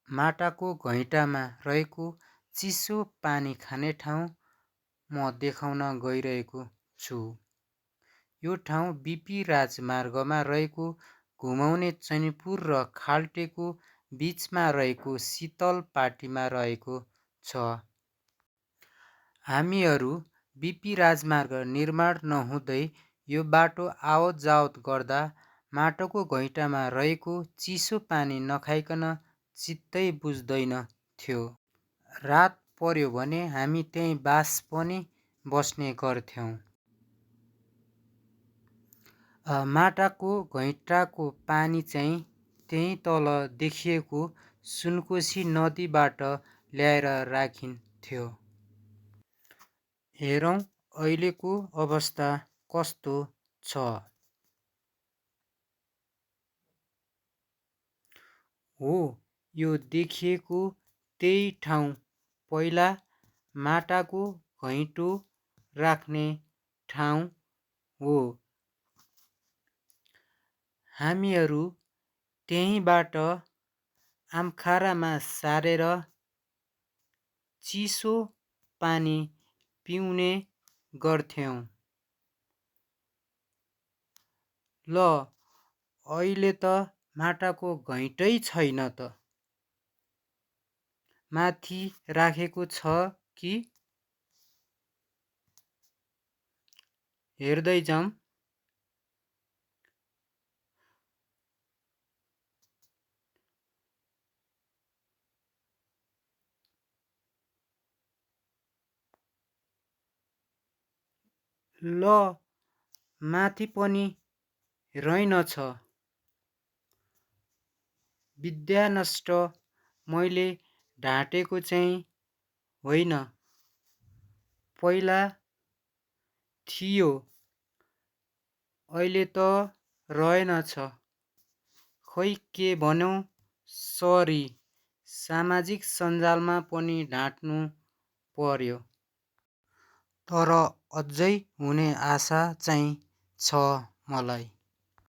माटाको घैँटामा रहेको चिसो पानी खाने ठाउँ म देखाउन गइरहेको छु। यो ठाउँ बिपी राजमार्गमा रहेको घुमाउने चैनपुर र खाल्टेको बीचमा रहेको शीतल पाटीमा रहेको छ। हामीहरू बिपी राजमार्ग निर्माण नहुँदै यो बाटो आवत जावत गर्दा माटोको घैँटामा रहेको चिसो पानी नखाइकन चित्तै बुझ्दैन थियो। रात पर्यो भने हामी त्यहीँ बास पनि बस्ने गर्थ्यौँ। माटाको घैँटाको पानी चाहिँ त्यहीँ तल देखिएको सुनकोशी नदीबाट ल्याएर राखिन्थ्यो। हेरौँ अहिलेको अवस्था कस्तो छ। हो, यो देखिएको त्यही ठाउँ पहिला माटाको घैँटो राख्ने ठाउँ हो। हामीहरू त्यहीँबाट आमखारामा सारेर चिसो पानी पिउने गर्थ्यौँ। ल अहिले त माटाको घैँटै छैन त। माथि राखेको छ कि? हेर्दै जाऊँ। ल माथि पनि रहेनछ। विद्या नष्ट मैले ढाँटेको चाहिँ होइन, पहिला थियो, अहिले त रहेनछ। खै के भन्यौ सरी, सामाजिक सञ्जालमा पनि ढाँट्नु पर्यो। तर अझै हुने आशा चाहिँ छ मलाई।